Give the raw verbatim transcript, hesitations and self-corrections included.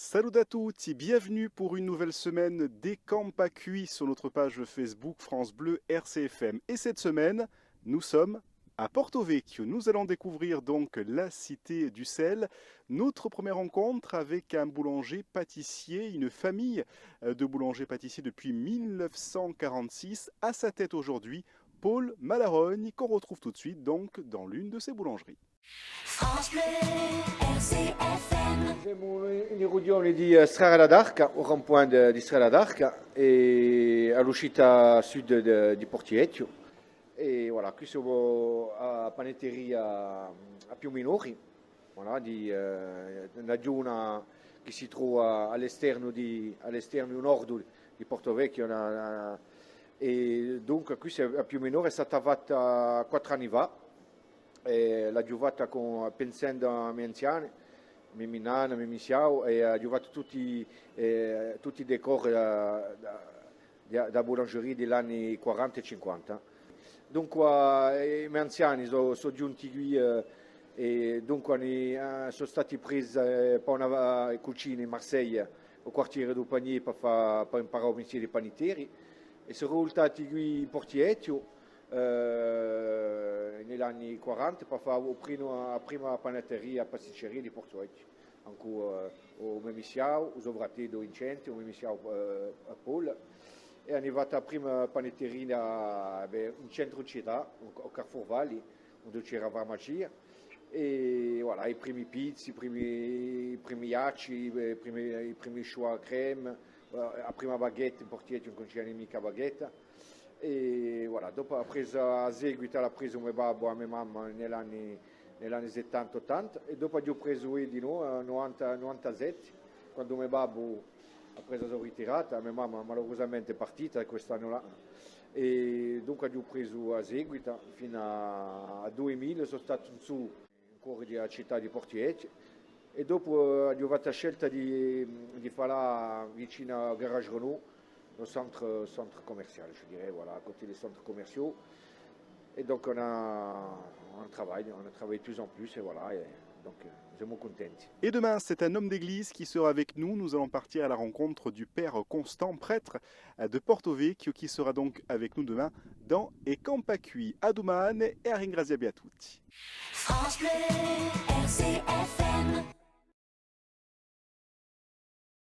Salute à tutti, bienvenue pour une nouvelle semaine d'È campà quì sur notre page Facebook France Bleu R C F M. Et cette semaine, nous sommes à Porto Vecchio. Nous allons découvrir donc la cité du sel. Notre première rencontre avec un boulanger-pâtissier, une famille, euh, de boulangers-pâtissiers depuis mille neuf cent quarante-six. À sa tête aujourd'hui, Paul Malaroni, qu'on retrouve tout de suite donc dans l'une de ses boulangeries. France Bleu, R C F M. Simu in, in a rughjone di, eh, Strada d'Arca, au rond-point di, di Strada d'Arca, è à l'uscita sud di, di Portivechju. È voilà, quì simu à a panetteria à Piuminori, voilà, di, eh, una ghjuna chì si trova à l'esternu di, à l'esternu nordu di Porto Vecchio, una, una, è dunque quì si, à Piuminori hè stata fatta quattru anni fà, è l'aghju fatta cù, pensendu à i me anziani, i me minnanni, i me missiavu, è aghju fattu tutti, eh, tutti i decori da, da, da, da boulangerie di l'anni quaranta è cinquanta. Dunque, eh, i me anziani sò, sò ghjunti quì, eh, è dunque ani, eh, sò stati presi, eh, pà una, eh, cucina in Marseglia, u quartiere di u Panier, pà fà, pà imparà u mistieru di panitteri, è sò rivultati quì in Portivechju, eh, in l'anni quaranta, pà fà u primu, a prima panetteria, pasticceria di Portivechju. Ancu, eh, u me missiavu, u so frateddu Vincenti, u me missiavu, eh, Paul, è ani fattu a prima panetteria, bè, in centru cità, u, u Carrefour Valli, induve c'era a farmacia, è voilà, i primi pizzi, i primi, i primi ghjacci, i primi, i primi choux à crème, eh, a prima baguette, in Portivechju ùn cunciamu micca baguette. È voilà, dopu hà presu, à seguitu, l'hà presu u me babbu, a me mamma, in l'anni, in l'anni settanta, ottanta, è dopu aghju presu eiu dinò, eh, novanta, novantasette, quandu u me babbu hà presu a so ritirata, a me mamma malurusamente hè partita quest'annu là. È dunque aghju presu à seguitu, finu à, à duimila, sò statu in su, in u cori di a cità di Portivechju, è dopu, eh, aghju fattu a scelta di, di falla vicinu à Garage Renault, u centre, centre commercial, je dirais, voilà, à côté des centres commerciaux. Et donc on a, on travaille, on travaille de plus en plus, et voilà, et donc, euh, simu cuntenti. Et demain, c'est un homme d'église qui sera avec nous. Nous allons partir à la rencontre du père Constant, prêtre, euh, de Porto Vecchio, qui sera donc avec nous demain dans È campà quì. À dumane è à ringrazià vi à tutti. France Bleu, R C F M.